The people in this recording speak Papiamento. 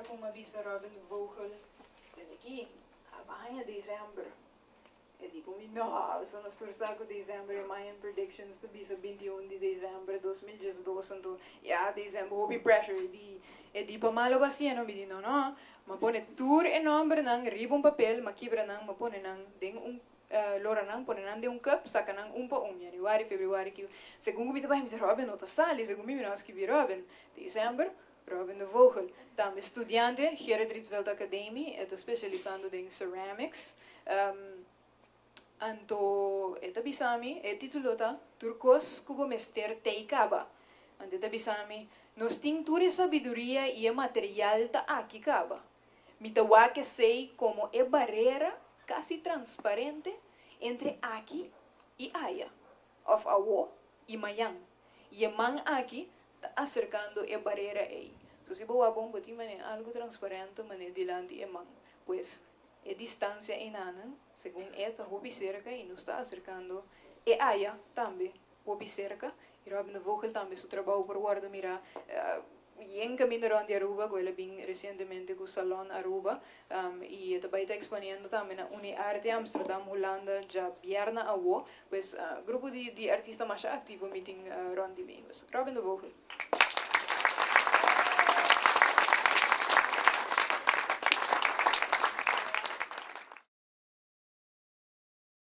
Ora ku mi a bisa Robin de Vogel, tende aki, a baña desèmber. E di ku mi, no, so nos tur sa ku desèmber e Mayan predictions ta bisa 21 di desèmber 2012, anto ya desèmber hopi pressure. E di pa malo basieno, mi di no no, m'a pone tur e nòmbernan riba un papel, m'a kibra nan, m'a pone nan den un lora nan, pone nan den un cup, saka nan un pa un, yanüari, febrüari, ku segun ku mi ta bai, mi ta Robin no ta sali, segun mi no skirbi Robin. Desèmber, Robin de Vogel, tambe studiante, Gerrit Rietveld Academie, e ta spesialisando den ceramics. Anto, e ta bisami, e título ta, Tur kos ku bo mester t'ei kaba. Anto e ta bisami, nos tin tur e sabiduria i e material ta aki kaba. Mi ta wak esei komo e barera kasi transparente entre aki i aya, òf awo i mañan. I e man aki ta aserkando e barera ei. So si bo wak bon, bo tin manera algu transparente manera dilanti e man. Pues e distansia einan, segun e ta hopi serka i nos ta aserkando e aya tambe hopi serka. I Robin de Vogel tambe su trabou por wòrdu mirá yen kaminda rònt di Aruba, ku el a bin resientemente ku Salon Aruba. I tambe ta eksponiendo tambe na Uniarte Amsterdam, Hulanda, djabièrnè awo. Pues grupo di artista mas aktivo mi tin rònt di mi. Robin de Vogel.